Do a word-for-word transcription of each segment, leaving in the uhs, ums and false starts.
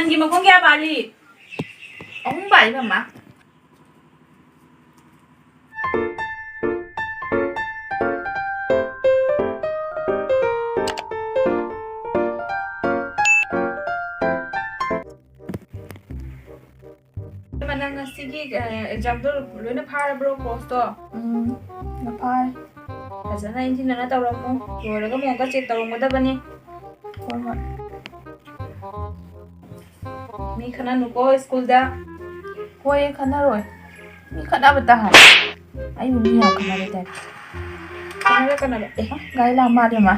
ꯅꯪꯒꯤ ꯃꯈꯣꯡ ꯀꯌꯥ ꯄꯥꯜꯂꯤ? ꯑꯍꯨꯝ ꯄꯥꯜꯂꯤ, ꯃꯃꯥ꯫ ꯏꯃꯥ, ꯅꯪ ꯉꯁꯤꯒꯤ, ꯑ, ꯑꯦꯛꯖꯥꯝꯗꯣ ꯂꯣꯏꯅ ꯐꯥꯔꯕ꯭ꯔꯣ, ꯀꯣꯔꯁꯇꯣ? ꯎꯝ, ꯂꯣꯏ ꯐꯥꯔꯦ꯫ ꯐꯖꯅ ꯏꯟꯊꯤꯅꯅ ꯇꯧꯔꯝꯃꯨ꯫ ꯂꯣꯏꯔꯒ ꯑꯃꯨꯛꯀ ꯆꯦꯛ ꯇꯧꯔꯝꯒꯗꯕꯅꯤ꯫ ꯍꯣꯏ, ꯍꯣꯏ꯫ ꯃꯤ ꯈꯠꯅꯅꯨꯀꯣ ꯁ꯭ꯀꯨꯜꯗ꯫ ꯍꯣꯏ, ꯈꯠꯅꯔꯣꯏ꯫ ꯃꯤ ꯈꯠꯅꯕ ꯇꯥꯍꯜꯂꯦ꯫ ꯑꯩꯕꯨ ꯃꯤ ꯌꯥꯝ ꯈꯠꯅꯕ ꯇꯥꯏꯞ꯫ ꯈꯠꯅꯔꯛꯀꯅꯕ꯫ ꯑꯦ, ꯒꯥꯔꯤ ꯂꯥꯛ ꯃꯥꯜꯂꯦ, ꯃꯥ꯫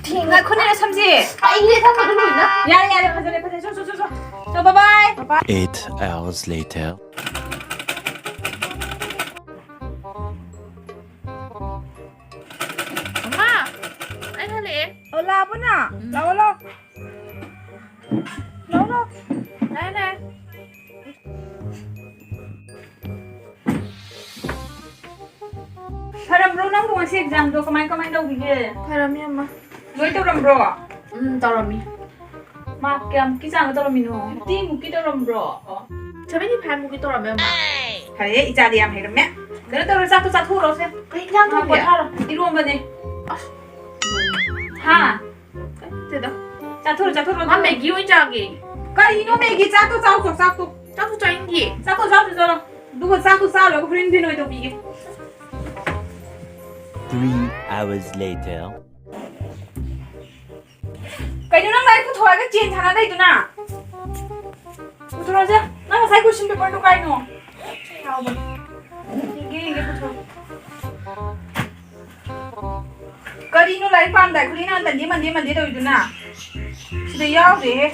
ꯊꯦꯡꯉꯦ꯫ ꯉꯥꯏꯈꯣꯅꯦ, ꯁꯝꯁꯦ꯫ ꯑꯩꯅꯦ ꯊꯝꯕꯗꯣ ꯂꯣꯏꯅ꯫ ꯌꯥꯔꯦ, ꯌꯥꯔꯦ, ꯐꯖꯔꯦ, ꯐꯖꯔꯦ꯫ ꯆꯣ, ꯆꯣ, ꯆꯣ, ꯆꯣ꯫ ꯆꯣ, bye bye꯫ Bye bye꯫ Eight hours later. ꯃꯃꯥ, ꯑꯩ ꯍꯜꯂꯛꯑꯦ꯫ ꯑꯣ, ꯂꯥꯛꯑꯕꯣ ꯅꯪ? ꯎꯝ꯫ ꯂꯥꯛꯑꯣ, ꯂꯥꯛꯑꯣ꯫ ꯂꯥꯛꯑꯣ, ꯂꯥꯛꯑꯣ꯫ ꯂꯥꯛꯑꯦ, ꯂꯥꯛꯑꯦ꯫ ꯐꯔꯝꯕ꯭ꯔꯣ ꯅꯪꯕꯨ ꯉꯁꯤ ꯑꯦꯛꯖꯥꯝꯗꯣ? ꯀꯃꯥꯏ, ꯀꯃꯥꯏ ꯇꯧꯈꯤꯒꯦ? ꯐꯔꯝꯃꯤ, ꯑꯃ꯫ ꯂꯣꯏ ꯇꯧꯔꯝꯕ꯭ꯔꯣ? ꯎꯝ, ꯇꯧꯔꯝꯃꯤ꯫ ꯃꯥꯔꯛ ꯀꯌꯥꯃꯨꯛꯀꯤ ꯆꯥꯡꯗ ꯇꯧꯔꯝꯃꯤꯅꯣ? ꯐꯤꯐꯇꯤ ꯃꯨꯛꯀꯤ ꯇꯧꯔꯝꯕ꯭ꯔꯣ? ꯁꯚꯦꯟꯇꯤ ꯐꯥꯏꯚ ꯃꯨꯛꯀꯤ ꯇꯧꯔꯝꯃꯦ, ꯑꯃ꯫ ꯐꯔꯦ, ꯏꯆꯥꯗꯤ ꯌꯥꯝ ꯍꯩꯔꯝꯃꯦ꯫ ꯀꯩꯅꯣ ꯇꯧꯔꯣ, ꯆꯥꯛꯇꯣ ꯆꯥꯊꯣꯛꯎꯔꯣꯁꯦ꯫ ꯀꯩ ꯏꯟꯖꯥꯡ ꯉꯥ ꯊꯣꯡꯒꯦ? ꯄꯣꯊꯥꯔꯣ, ꯏꯔꯣꯝꯕꯅꯦ꯫ ꯑꯁ꯫ ꯍꯥ? ꯅꯠꯇꯦꯗ꯫ ꯆꯥꯊꯣꯛꯎꯔꯣ, ꯆꯥꯊꯣꯛꯎꯔꯣ, ꯃꯥ ꯆꯥꯊꯣꯛꯎꯔꯣ꯫ ꯃꯦꯒꯤ ꯑꯣꯏꯅ ꯆꯥꯒꯦ꯫ ꯀꯔꯤꯅꯣ ꯃꯦꯒꯤ? ꯆꯥꯛꯇꯣ ꯆꯥꯎ ꯆꯣ, ꯆꯥꯛꯇꯣ꯫ ꯆꯥꯛꯇꯣ ꯆꯥꯅꯤꯡꯗꯤꯌꯦ꯫ ꯆꯥꯛꯇꯣ ꯆꯥꯎ ꯆꯣ, ꯆꯠꯂꯣ꯫ ꯑꯗꯨꯒ ꯆꯥꯛꯇꯣ ꯆꯥ ꯂꯣꯏꯔꯒ ꯍꯣꯔꯦꯟ ꯀꯩꯅꯣ ꯑꯣꯏꯅ ꯇꯧꯕꯤꯒꯦ꯫ Three hours later. ꯀꯩꯅꯣ ꯅꯪ ꯂꯥꯏꯔꯤꯛ ꯄꯨꯊꯣꯔꯛꯑꯒ ꯆꯦꯟ ꯁꯥꯟꯅ ꯂꯩꯗꯨꯅ? ꯄꯨꯊꯣꯔꯛꯑꯣꯁꯦ꯫ ꯅꯪ ꯉꯁꯥꯏ question paperꯗꯣ ꯀꯥꯏꯅꯣ? ꯌꯥꯎꯕꯅꯦ꯫ ꯌꯦꯡꯒꯦ, ꯌꯦꯡꯒꯦ, ꯄꯨꯊꯣꯔꯛꯑꯣ꯫ ꯀꯔꯤꯅꯣ ꯂꯥꯏꯔꯤꯛ ꯄꯥꯔꯝꯗꯥꯏ ꯈꯨꯗꯤꯡ ꯅꯪ ꯇꯟꯗꯦ ꯃꯟꯗꯦ ꯃꯟꯗꯦ ꯇꯧꯔꯤꯗꯨꯅ? ꯁꯤꯗ ꯌꯥꯎꯗꯦꯍꯦ꯫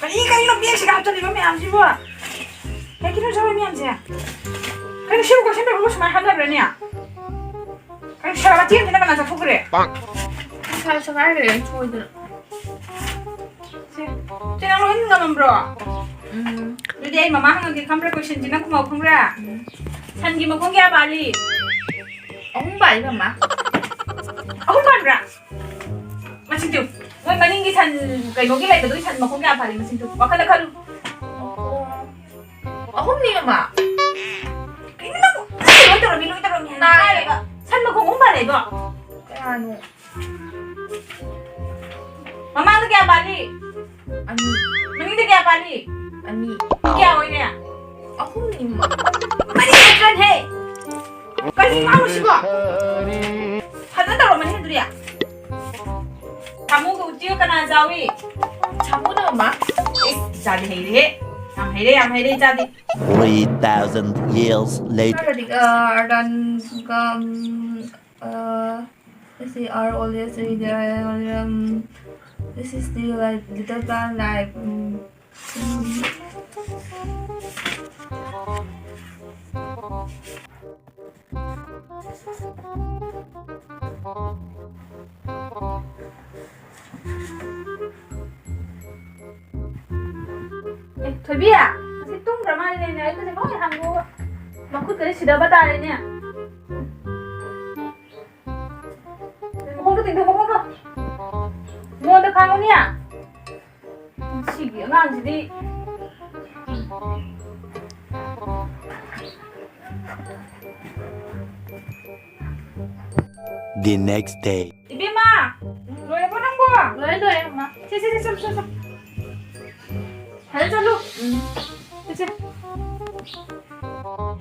ꯀꯔꯤ ꯀꯔꯤꯅꯣ ꯕꯦꯒꯁꯤꯗ ꯍꯥꯞꯆꯜꯂꯤꯕ ꯃꯌꯥꯝꯁꯤꯕꯣ? ꯀꯩꯒꯤꯅꯣ ꯁꯧꯔꯤ ꯃꯌꯥꯝꯁꯦ? ꯀꯩꯅꯣ ꯁꯤꯕꯨ question paperꯕꯨ ꯁꯨꯃꯥꯏꯅ ꯍꯥꯞꯅꯕ꯭ꯔꯅꯦ? ꯀꯩꯅꯣ ꯁꯔꯥ ꯃꯆꯦ ꯑꯃꯁꯤꯅ ꯀꯅꯥ ꯆꯥꯊꯣꯛꯈ꯭ꯔꯦ? ꯄꯥꯛ! ꯁꯥ-, ꯁꯦꯒꯥꯏꯈ꯭ꯔꯦ ꯁꯣꯏꯗꯅ꯫ ꯁꯦ, ꯁꯦ ꯅꯪ ꯂꯣꯏ ꯉꯝꯃꯝꯕ꯭ꯔꯣ? ꯎꯝ꯫ ꯑꯗꯨꯗꯤ ꯑꯩ ꯃꯃꯥ ꯍꯪꯉꯒꯦ ꯈꯪꯕ꯭ꯔꯥ? Questionꯁꯤ ꯅꯪ ꯈꯨꯝꯃꯛꯑꯣ ꯈꯪꯕ꯭ꯔꯥ? ꯎꯝ꯫ ꯁꯟꯒꯤ ꯃꯈꯣꯡ ꯀꯌꯥ ꯄꯥꯜꯂꯤ? ꯑꯍꯨꯝ ꯄꯥꯜꯂꯤ, ꯃꯃꯥ꯫ ꯑꯍꯨꯝ ꯄꯥꯟꯕ꯭ꯔꯥ? ꯃꯁꯤꯡ ꯊꯤꯌꯨ꯫ ꯃꯣꯏ ꯃꯅꯤꯡꯒꯤ ꯁꯟ, ꯀꯩꯅꯣꯒꯤ ꯂꯩꯕꯗꯨꯒꯤ ꯁꯟ ꯃꯈꯣꯡ ꯀꯌꯥ ꯐꯥꯜꯂꯤ ꯃꯁꯤꯡꯗꯨ ꯋꯥꯈꯜꯗ ꯈꯜꯂꯨ꯫ ꯑꯍꯨꯝꯅꯤ, ꯃꯃꯥ꯫ ꯀꯩꯅꯣ ꯅꯪꯕꯨ? ꯑꯩ ꯂꯣꯏ ꯇꯧꯔꯝꯃꯤ, ꯂꯣꯏ ꯇꯧꯔꯝꯃꯤ ꯍꯥꯏꯅ ꯅꯥꯏ꯫ ꯍꯥꯏꯔꯒ ꯁꯟ ꯃꯈꯣꯡ ꯑꯍꯨꯝ ꯐꯥꯜꯂꯦ ꯑꯗꯣ꯫ ꯀꯌꯥꯅꯣ? ꯃꯃꯥꯡꯗ ꯀꯌꯥ ꯄꯥꯜꯂꯤ? ꯑꯅꯤ꯫ ꯃꯅꯤꯡꯗ ꯀꯌꯥ ꯄꯥꯜꯂꯤ? ꯑꯅꯤ꯫ ꯀꯌꯥ ꯑꯣꯏꯔꯦ? ꯑꯍꯨꯝꯅꯤ, ꯃꯃꯥ꯫ ꯃꯔꯤ ꯅꯠꯇ꯭ꯔꯅꯦ? ꯀꯔꯤ ꯉꯥꯡꯉꯨꯁꯤꯕꯣ? ꯐꯖꯅ ꯇꯧꯔꯝꯃꯅꯤ ꯑꯗꯨꯗꯤ꯫ ꯁꯥꯃꯨꯒ ꯎꯆꯤꯒ ꯀꯅꯥ ꯆꯥꯎꯏ? ꯁꯥꯃꯨꯅ, ꯃꯃꯥ꯫ ꯏꯁ, ꯏꯆꯥꯗꯤ ꯍꯩꯔꯦꯍꯦ꯫ ꯌꯥꯝ ꯍꯩꯔꯦ, ꯌꯥꯝ ꯍꯩꯔꯦ ꯏꯆꯥꯗꯤ꯫ Three thousand years later. Are, uh, are done, um, uh, let's see, are always read, uh, um, this is still like little plant life. Mm. ꯑꯦ, ꯊꯣꯏꯕꯤ, ꯑꯁꯤ ꯇꯨꯝꯈ꯭ꯔ ꯃꯥꯜꯂꯦꯅꯦ꯫ ꯑꯩ ꯀꯩꯅꯣ ꯂꯣꯏ ꯍꯥꯡꯗꯣꯛꯑꯒ ꯃꯈꯨꯠꯀꯗꯤ ꯁꯤꯗꯕ ꯇꯥꯔꯦꯅꯦ꯫ ꯃꯈꯣꯡꯗꯣ ꯇꯤꯡꯊꯣꯛ, ꯃꯈꯣꯡꯗꯣ꯫ ꯃꯉꯣꯟꯗ ꯈꯥꯡꯉꯨꯅꯦ꯫ ꯁꯤꯒꯤ ꯑꯉꯥꯡꯁꯤꯗꯤ꯫ The next day. ꯏꯕꯦꯝꯃ, ꯂꯣꯏꯔꯕꯣ ꯅꯪꯕꯣ? ꯂꯣꯏꯔꯦ, ꯂꯣꯏꯔꯦ, ꯃꯃꯥ꯫ ꯁꯦ, ꯁꯦ, ꯁꯦ, ꯆꯠꯂꯨ, ꯆꯠꯂꯨ, ꯆꯠꯂꯨ꯫ ꯐꯖꯅ ꯆꯠꯂꯨ꯫ ꯎꯝ꯫ ꯆꯠꯁꯦ꯫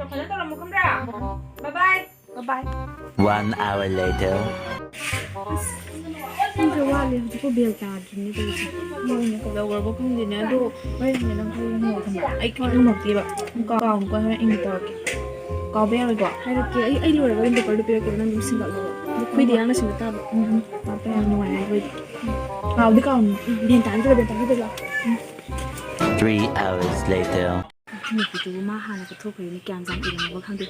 ꯐꯖꯅ ꯇꯧꯔꯝꯃꯨ, ꯈꯪꯕ꯭ꯔꯥ? Bye bye꯫ Bye bye꯫ One hour later. ꯑꯁ, ꯄꯨꯡꯁꯦ ꯋꯥꯠꯂꯤ, ꯍꯧꯖꯤꯛꯐꯥꯎ bell ꯇꯥꯗ꯭ꯔꯤꯅꯦ ꯇꯧꯔꯤꯁꯦ꯫ ꯃꯣꯏꯅ ꯀꯩꯗꯧꯈ꯭ꯔꯕ ꯈꯪꯗꯦꯅꯦ꯫ ꯑꯗꯣ ꯍꯣꯔꯦꯟꯅꯦ ꯅꯪ ꯈꯔ ꯌꯦꯡꯉꯣ ꯈꯪꯕ꯭ꯔꯥ? ꯑꯩ ꯀꯩꯝ ꯉꯝꯃꯛꯇꯦꯕ꯫ ꯀꯥꯎꯅꯨꯀꯣ, ꯍꯣꯔꯦꯟ ꯑꯩꯅ ꯇꯧꯔꯛꯀꯦ꯫ ꯀꯥꯎꯕ ꯌꯥꯔꯣꯏꯀꯣ? ꯍꯥꯏꯔꯛꯀꯦ꯫ ꯑꯩ, ꯑꯩ ꯂꯣꯏꯔꯒ ꯑꯗꯨꯝ paperꯗꯣ ꯄꯤꯔꯛꯀꯦꯕ, ꯅꯪ ꯑꯗꯨꯝ ꯁꯤꯡꯒꯠꯂꯣꯕ꯫ ꯑꯗꯨ ꯈꯨꯏꯗꯤ ꯌꯥꯝꯅ ꯁꯤꯡꯒꯠ ꯇꯥꯕ꯫ ꯎꯝ, ꯎꯝ꯫ ꯇꯥꯛꯄ ꯌꯥꯝ ꯅꯨꯡꯉꯥꯏꯔꯦ ꯑꯗꯨ ꯑꯣꯏꯗꯤ꯫ ꯀꯥꯎꯗꯤ ꯀꯥꯎꯅꯨ꯫ ꯎꯝ, ꯚꯦꯟ ꯇꯥꯟ ꯆꯠꯂꯣ, ꯚꯦꯟ ꯇꯥꯟ ꯆꯠꯂꯣ꯫ ꯎꯝ꯫ Three hours later. ꯅꯨꯄꯤꯗꯨꯕꯨ ꯃꯥ ꯍꯥꯟꯅ ꯀꯠꯊꯣꯛꯈ꯭ꯔꯦꯅꯦ, ꯀꯌꯥꯝ ꯌꯥꯝ ꯏꯔꯝꯃꯕ ꯈꯪꯗꯦ꯫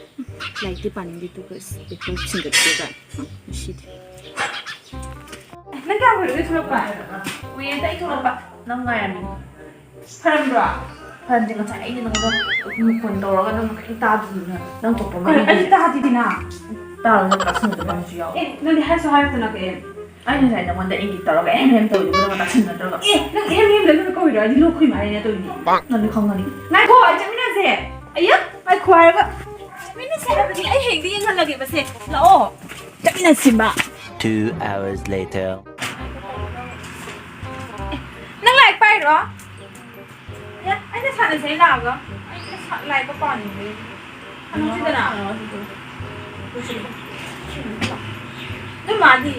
ꯂꯥꯏꯔꯤꯛꯇꯤ ꯄꯥꯅꯤꯡꯗꯦ, ꯑꯗꯨꯒ ꯑꯁ, paper ꯁꯤꯡꯒꯠꯀꯦ ꯀꯥꯏꯅ꯫ ꯉꯁꯤꯗꯤ꯫ ꯅꯪ ꯀꯌꯥꯝ ꯀꯨꯏꯔꯒꯦ ꯊꯣꯛꯂꯛꯄ? ꯀꯨꯏꯔꯦꯗ ꯑꯩ ꯊꯣꯛꯂꯛꯄ꯫ ꯅꯪ ꯉꯥꯏꯔꯝꯃꯤꯅꯤ꯫ ꯐꯔꯝꯕ꯭ꯔꯣ? ꯐꯔꯝꯗꯦ, ꯉꯁꯥꯏ ꯑꯩꯅ ꯅꯉꯣꯟꯗ phone ꯇꯧꯔꯒ ꯅꯪ ꯀꯔꯤꯝ ꯇꯥꯗ꯭ꯔꯤꯗꯨꯅ, ꯅꯪ ꯊꯣꯛꯄ ꯑꯃ ꯀꯩꯅꯣ, ꯑꯩꯗꯤ ꯇꯥꯗꯦꯗꯅ꯫ ꯇꯥꯔꯒ ꯀꯥꯁꯤꯟꯅꯗꯕ ꯑꯃꯁꯨ ꯌꯥꯎꯋꯦ꯫ ꯑꯦ, ꯅꯪꯗꯤ ꯍꯥꯏꯁꯨ ꯍꯥꯏꯔꯛꯇꯅ ꯀꯩ? ꯑꯩ ꯉꯁꯥꯏ ꯅꯉꯣꯟꯗ ꯏꯪꯒꯤꯠ ꯇꯧꯔꯒ ꯑꯦꯝ ꯑꯦꯝ ꯇꯧꯔꯤꯗꯨꯕꯨ ꯅꯪ ꯇꯥꯁꯟꯅꯗ꯭ꯔꯒ꯫ ꯑꯦ, ꯅꯪ ꯑꯦꯝ ꯑꯦꯝ ꯂꯩꯕꯅ ꯀꯧꯔꯤꯔꯣ? ꯑꯩꯗꯤ ꯂꯣꯛ ꯈꯨꯏ ꯃꯥꯜꯂꯦꯅꯦ ꯇꯧꯔꯤꯗꯤ꯫ ꯅꯪꯗꯤ ꯈꯪꯒꯅꯤ꯫ ꯉꯥꯏꯈꯣ, ꯑꯩ ꯆꯠꯃꯤꯟꯅꯁꯦ꯫ ꯑꯌꯥ, ꯉꯥꯏꯈꯣ ꯍꯥꯏꯔꯒ꯫ ꯆꯠꯃꯤꯟꯅꯁꯦ ꯍꯥꯏꯕꯅꯤ, ꯑꯩ ꯍꯌꯦꯡꯗꯤ ꯌꯦꯡꯍꯜꯂꯒꯦꯕꯁꯦ꯫ ꯂꯥꯛꯑꯣ, ꯆꯠꯃꯤꯟꯅꯁꯤꯕ꯫ Two hours later. ꯑꯦ, ꯅꯪ ꯂꯥꯏꯔꯤꯛ ꯄꯥꯏꯔꯣ? ꯑꯦ, ꯑꯩꯅ ꯁꯥꯟꯅꯁꯦ, ꯑꯩ ꯂꯥꯛꯑꯒ꯫ ꯑꯩ ꯁꯥ-, ꯂꯥꯏꯔꯤꯛꯀ ꯄꯥꯅꯤꯡꯗꯦ꯫ ꯁꯥꯟꯅꯁꯤꯗꯅ꯫ ꯅꯣꯏ ꯃꯥꯗꯤ?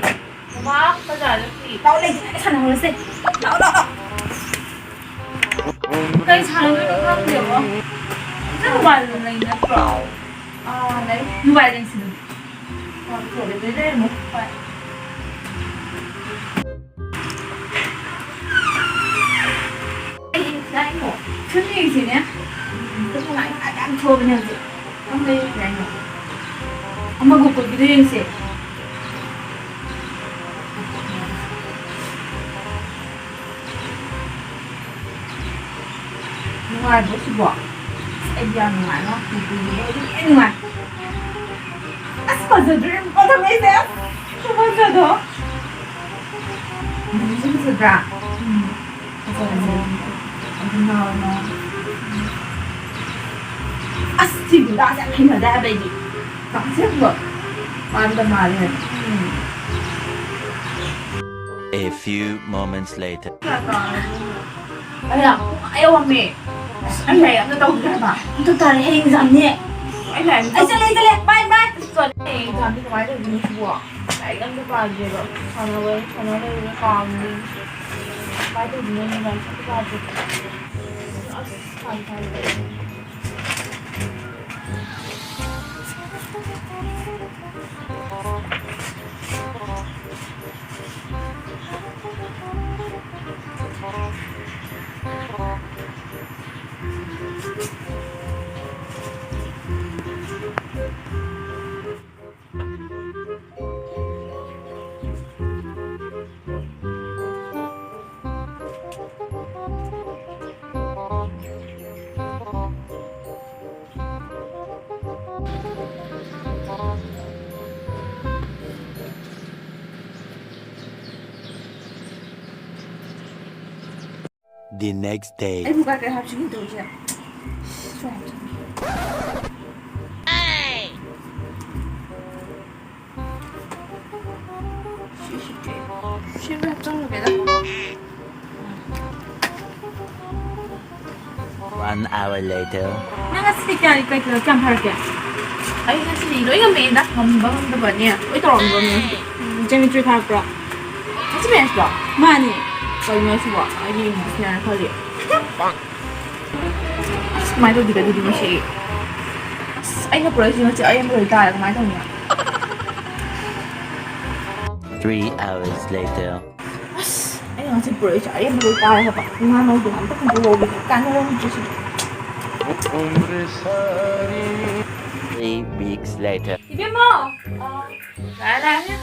ꯃꯃꯥ ꯕꯖꯥꯔꯗ ꯆꯠꯈꯤ꯫ ꯂꯥꯛꯑꯣ, ꯂꯩꯁꯦ, ꯑꯩꯒ ꯁꯥꯟꯅꯍꯧꯔꯁꯦ꯫ ꯂꯥꯛꯑꯣ, ꯂꯥꯛꯑꯣ, ꯂꯥꯛꯑꯣ꯫ ꯀꯩ ꯁꯥꯟꯅꯗꯣꯏꯅꯣ ꯈꯪꯗꯦꯕꯣ꯫ ꯅꯪ mobile ꯂꯩ ꯅꯠꯇ꯭ꯔꯣ? ꯑꯥ, ꯂꯩ꯫ Mobile ꯌꯦꯡꯁꯤ ꯑꯗꯨꯗꯤ꯫ ꯑꯥ, ꯐꯣꯟꯗ ꯂꯣꯏ ꯂꯩꯔꯝꯃꯣ꯫ ꯍꯣꯏ꯫ ꯑꯩ ꯀꯩꯅꯣ, ꯐꯤꯂꯝ ꯌꯦꯡꯁꯤꯅꯦ꯫ ꯐꯤꯂꯝ ꯅꯨꯡꯉꯥꯏ ꯅꯨꯡꯉꯥꯏꯕ ꯌꯥꯝ ꯊꯣꯛꯑꯕꯅꯦ ꯍꯧꯖꯤꯛ꯫ ꯀꯔꯝꯕ ꯌꯦꯡꯁꯦ ꯍꯥꯏꯅꯣ? ꯑꯃ ꯒꯣꯀꯨꯜꯒꯤꯗꯣ ꯌꯦꯡꯁꯦ꯫ ꯅꯨꯡꯉꯥꯏꯕ꯭ꯔꯣ ꯁꯤꯕꯣ? ꯑꯁ, ꯑꯩꯗꯤ ꯌꯥꯝ ꯅꯨꯡꯉꯥꯏꯉꯣ꯫ ꯒꯣꯀꯨꯜꯒꯤꯗꯣ ꯑꯩꯗꯤ ꯂꯣꯏ ꯅꯨꯡꯉꯥꯏ꯫ ꯑꯁ, ꯐꯖꯗ꯭ꯔꯣ ꯌꯦꯡꯉꯨꯀꯣ ꯊꯧꯔꯛꯏꯁꯦ? ꯑꯁ, ꯈꯨꯐꯖꯗꯣ꯫ ꯃꯨꯚꯤꯁꯦ ꯐꯖꯗ꯭ꯔꯥ? ꯎꯝ꯫ ꯐꯖꯕꯅꯦ꯫ ꯑꯗꯨ ꯉꯥꯎꯔꯦ ꯉꯥꯎꯔꯦ꯫ ꯑꯁ, ꯁꯤ ꯒꯨꯟꯗꯥꯁꯦ ꯌꯥꯝ ꯍꯩꯅꯗꯦ ꯍꯥꯏꯕ ꯑꯩꯗꯤ꯫ ꯑꯁꯦꯡꯕ꯫ ꯄꯥꯟꯗ ꯃꯥꯜꯂꯦ ꯍꯥꯏꯕ꯫ ꯎꯝ꯫ A few moments later. ꯑꯌꯥ, ꯄꯨꯡ ꯑꯥ ꯌꯧꯔꯝꯃꯦ꯫ ꯑꯁ, ꯑꯩ ꯂꯥꯏꯔꯤꯛ ꯑꯝꯇ ꯇꯧꯗ꯭ꯔꯦ ꯍꯥꯏꯕ꯫ ꯑꯝꯇ ꯇꯥꯔꯦ, ꯍꯌꯦꯡ examꯅꯦ꯫ ꯑꯩ ꯂꯥꯏꯔꯤꯛ ꯑꯩ ꯆꯠꯂꯦ, ꯑꯩ ꯆꯠꯂꯦ, bye, bye꯫ ꯑꯁ, ꯍꯌꯦꯡ examꯗꯤ ꯀꯃꯥꯏꯅ ꯇꯧꯗꯣꯏꯅꯣ ꯁꯤꯕꯣ? ꯂꯥꯏꯔꯤꯛ ꯑꯝꯇ ꯄꯥꯗ꯭ꯔꯦꯕ꯫ ꯁꯥꯟꯅꯕ, ꯁꯥꯟꯅ ꯂꯩꯕꯗ ꯀꯥꯎꯏꯅꯦ꯫ ꯀꯃꯥꯏꯅ ꯇꯧꯗꯣꯏꯅꯣ ꯈꯪꯗꯦ, ꯂꯥꯏꯔꯤꯛ ꯑꯝꯇ ꯄꯥꯗ꯭ꯔꯦ꯫ ꯑꯁ, ꯁꯥꯏ, ꯁꯥꯏ꯫ The next day. ꯑꯩꯕꯨ ꯀꯥꯏ ꯀꯥꯏ ꯍꯥꯞꯁꯤꯒꯦ ꯇꯧꯔꯤꯁꯦ? ꯁ꯭ꯋꯥꯏ ꯍꯥꯞꯆꯤꯟꯒꯦ꯫ ꯁꯤ, ꯁꯤ, ꯁꯤ꯫ ꯁꯤ ꯂꯣꯏ ꯍꯥꯞꯆꯤꯜꯂꯒꯦꯗ꯫ One hour later. ꯅꯪ ꯉꯁꯤꯗꯤ ꯀꯌꯥ, ꯀꯩ, ꯀꯩ, ꯀꯌꯥꯝ ꯐꯔꯛꯀꯦ? ꯑꯩ ꯉꯁꯤꯗꯤ ꯂꯣꯏ ꯉꯝꯃꯛꯑꯦꯗ, ꯉꯝꯕ ꯉꯝꯗꯕꯅꯦ ꯂꯣꯏ ꯇꯧꯔꯝꯗ꯭ꯔꯣ ꯅꯪ? ꯎꯝ, geometry ꯊꯥꯔꯛꯄ꯭ꯔꯣ? ꯉꯁꯤ maths ꯂꯣ? ꯃꯥꯅꯤ꯫ ꯀꯩꯅꯣ ꯍꯥꯏꯁꯤꯕꯣ? ꯑꯩꯗꯤ English ꯅꯦꯅ ꯈꯜꯂꯤ꯫ ꯑꯁ, ꯀꯃꯥꯏꯅ ꯇꯧꯗꯣꯏꯕ ꯑꯗꯨꯗꯤ ꯉꯁꯤ? ꯑꯁ, ꯑꯩꯅ ꯄꯨꯔꯛꯏꯁꯤ ꯉꯁꯤ ꯑꯔꯦꯝꯕ ꯑꯣꯏ ꯇꯥꯔꯦ, ꯀꯃꯥꯏꯅ ꯇꯧꯅꯤ? Three hours later. ꯑꯁ, ꯑꯩꯅ ꯉꯁꯤ ꯄꯨꯔꯛꯏꯁꯦ ꯑꯔꯦꯝꯕ ꯂꯣꯏ ꯇꯥꯔꯦ ꯍꯥꯏꯕ꯫ ꯏꯃꯥ ꯅꯣꯏꯗꯨꯅ ꯑꯝꯇ ꯍꯨꯟꯗꯣꯛꯍꯧꯕꯗꯤ ꯀꯥꯟꯅꯔꯝꯗ꯭ꯔꯤꯁꯤꯗꯤ꯫ Three weeks later. ꯏꯕꯦꯝꯃ! ꯑ, ꯂꯥꯛꯑꯦ, ꯂꯥꯛꯑꯦ꯫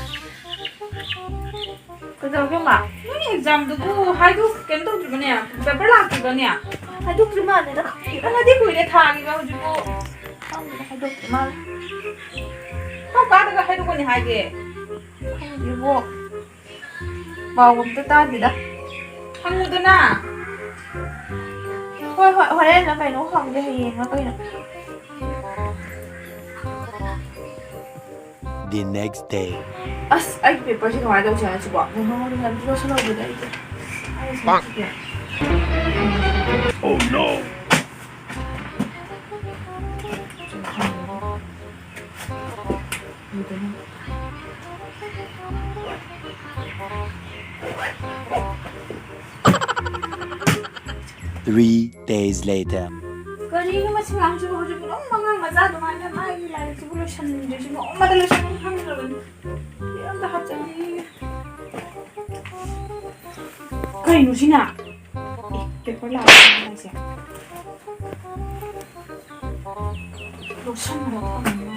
ꯀꯩꯗꯧꯔꯒꯦ, ꯃꯥ? ꯅꯣꯏ examꯗꯨꯕꯨ ꯍꯥꯏꯗꯣꯛ-, ꯀꯩꯅꯣ ꯇꯧꯗ꯭ꯔꯤꯕꯅꯦ? Paper ꯂꯥꯛꯇ꯭ꯔꯤꯕꯅꯦ? ꯍꯥꯏꯗꯣꯛꯇ꯭ꯔꯤ ꯃꯥꯜꯂꯦꯗ, ꯈꯪꯗꯦꯗ꯫ ꯐꯅꯗꯤ ꯀꯨꯏꯔꯦ ꯊꯥꯈꯤꯕ, ꯍꯧꯖꯤꯛꯄꯨ꯫ ꯈꯪꯗꯦꯗ, ꯍꯥꯏꯗꯣꯛꯇ꯭ꯔꯤ ꯃꯥꯜꯂꯦ꯫ ꯀꯔꯝ ꯀꯥꯟꯗꯒ ꯍꯥꯏꯗꯣꯛꯀꯅꯤ ꯍꯥꯏꯒꯦ? ꯈꯪꯗꯦꯕꯣ꯫ ꯄꯥꯎ ꯑꯝꯇ ꯇꯥꯗꯦꯗ꯫ ꯍꯪꯉꯨꯗꯅ꯫ ꯍꯣꯏ, ꯍꯣꯏ, ꯍꯣꯔꯦꯟꯂ ꯀꯩꯅꯣ ꯍꯪꯒꯦ, ꯍꯌꯦꯡꯂ ꯀꯩꯅꯣ꯫ The next day. ꯑꯁ, ꯑꯩꯒꯤ paperꯁꯤ ꯀꯃꯥꯏꯅ ꯇꯧꯁꯦ ꯍꯥꯏꯁꯤꯕꯣ? ꯅꯪꯉꯣꯟꯗ ꯂꯣꯏꯁꯤꯜꯍꯧꯕꯗ ꯑꯩꯁꯦ꯫ ꯑꯩ ꯁꯤꯁꯦ꯫ Oh no! Three days later. ꯀꯔꯤꯅꯣ ꯃꯁꯤ ꯑꯉꯥꯡꯁꯤꯕꯨ ꯍꯧꯖꯤꯛ ꯑꯗꯨꯝ ꯑꯉꯥꯡ ꯃꯆꯥ ꯑꯗꯨꯃꯥꯏꯅ ꯃꯥꯒꯤ ꯂꯥꯏꯔꯤꯛꯁꯤꯕꯨ ꯂꯣꯏꯁꯤꯟꯗ꯭ꯔꯤꯁꯤꯕꯨ ꯅꯣꯡꯃꯗ ꯂꯣꯏꯁꯤꯟꯕ ꯈꯪꯗ꯭ꯔꯕꯅꯤ꯫ ꯑꯩ ꯑꯝꯇ ꯍꯥꯞꯆꯤꯟꯕꯤꯒꯦ꯫ ꯀꯩꯅꯣ ꯁꯤꯅ? ꯑꯦ, paper ꯂꯥꯛꯑꯦ ꯍꯥꯏꯁꯦ꯫ ꯂꯧꯁꯟꯕ ꯐꯪꯉꯦ꯫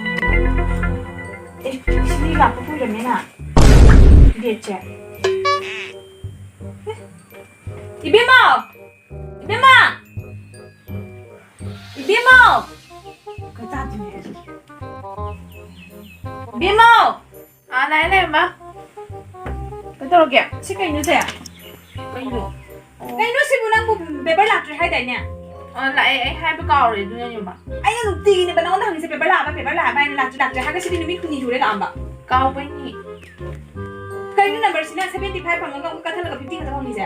ꯑꯦ, ꯁꯤꯗꯤ ꯂꯥꯛꯄ ꯀꯨꯏꯔꯝꯃꯦꯅ꯫ Dateꯁꯦ꯫ ꯑꯦ, ꯏꯕꯦꯝꯃ! ꯏꯕꯦꯝꯃ! ꯏꯕꯦꯝꯃ! ꯀꯩ ꯇꯥꯗꯣꯏꯅꯣ? ꯏꯕꯦꯝꯃ! ꯑꯥ, ꯂꯥꯛꯑꯦ, ꯂꯥꯛꯑꯦ, ꯃꯥ꯫ ꯀꯩꯗꯧꯔꯒꯦ? ꯁꯤ ꯀꯩꯅꯣ ꯁꯦ? ꯀꯩꯅꯣ? ꯀꯩꯅꯣ ꯁꯤꯕꯨ ꯅꯪꯕꯨ? ꯄꯦꯄꯔ ꯂꯥꯛꯇ꯭ꯔꯤ ꯍꯥꯏꯗꯥꯏꯅꯦ? ꯑ, ꯂꯥꯛꯑꯦ, ꯑꯩ ꯍꯥꯏꯕ ꯀꯥꯎꯔꯦ, ꯑꯗꯨꯅꯅꯦ, ꯃꯃꯥ꯫ ꯑꯩꯅ ꯅꯨꯡꯇꯤꯒꯤꯅꯦꯕ ꯅꯉꯣꯟꯗ ꯍꯪꯉꯤꯁꯦ, ꯄꯦꯄꯔ ꯂꯥꯛꯑꯕ, ꯄꯦꯄꯔ ꯂꯥꯛꯑꯕ ꯍꯥꯏꯅ, ꯂꯥꯛꯇ꯭ꯔꯤ, ꯂꯥꯛꯇ꯭ꯔꯤ ꯍꯥꯏꯔꯒ ꯁꯤꯗꯤ ꯅꯨꯃꯤꯠ ꯍꯨꯝꯅꯤ ꯁꯨꯔꯦ ꯂꯥꯛꯑꯝꯕ꯫ ꯀꯥꯎꯕꯩꯅꯤ꯫ ꯀꯩꯅꯣ ꯅꯝꯕꯔꯁꯤꯅ seventy five ꯐꯪꯉꯒ ꯑꯃꯨꯛ ꯀꯛꯊꯠꯂꯒ fifty ꯈꯛꯇ ꯐꯪꯉꯤꯁꯦ?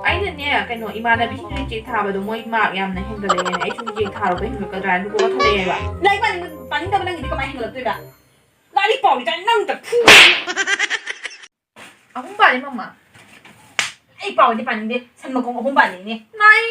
ꯑꯩꯅꯅꯦ, ꯀꯩꯅꯣ, ꯏꯃꯥꯟꯅꯕꯤꯁꯤꯡ ꯔꯤꯆꯦꯛ ꯊꯥꯕꯗꯣ ꯃꯣꯏ ꯃꯥꯔꯛ ꯌꯥꯝꯅ ꯍꯦꯟꯒꯠꯂꯛꯑꯦꯅ ꯑꯩꯁꯨ ꯔꯤꯆꯦꯛ ꯊꯥꯔꯨꯕ ꯍꯦꯟꯒꯠꯀꯗ꯭ꯔꯥ ꯍꯥꯏꯅ ꯂꯨꯄꯥ ꯀꯛꯊꯠꯂꯛꯑꯦꯕ꯫ ꯂꯥꯏꯔꯤꯛ ꯄꯥꯅꯤꯡ-, ꯄꯥꯅꯤꯡꯗꯕ ꯅꯪꯒꯤꯗꯤ ꯀꯃꯥꯏꯅ ꯍꯦꯟꯒꯠꯂꯛꯇꯣꯏꯕ? ꯂꯥꯏꯔꯤꯛ ꯄꯥꯎ ꯏꯆꯥ, ꯅꯪ ꯑꯝꯇ ꯐꯨ-, ꯑꯍꯨꯝ ꯄꯥꯔꯦ, ꯃꯃꯥ꯫ ꯑꯩ ꯄꯥꯎꯗꯤ ꯄꯥꯅꯤꯡꯗꯦ꯫ ꯁꯟ ꯃꯈꯣꯡ ꯑꯍꯨꯝ ꯄꯥꯅꯤꯡꯉꯦ꯫ ꯅꯥꯏ꯫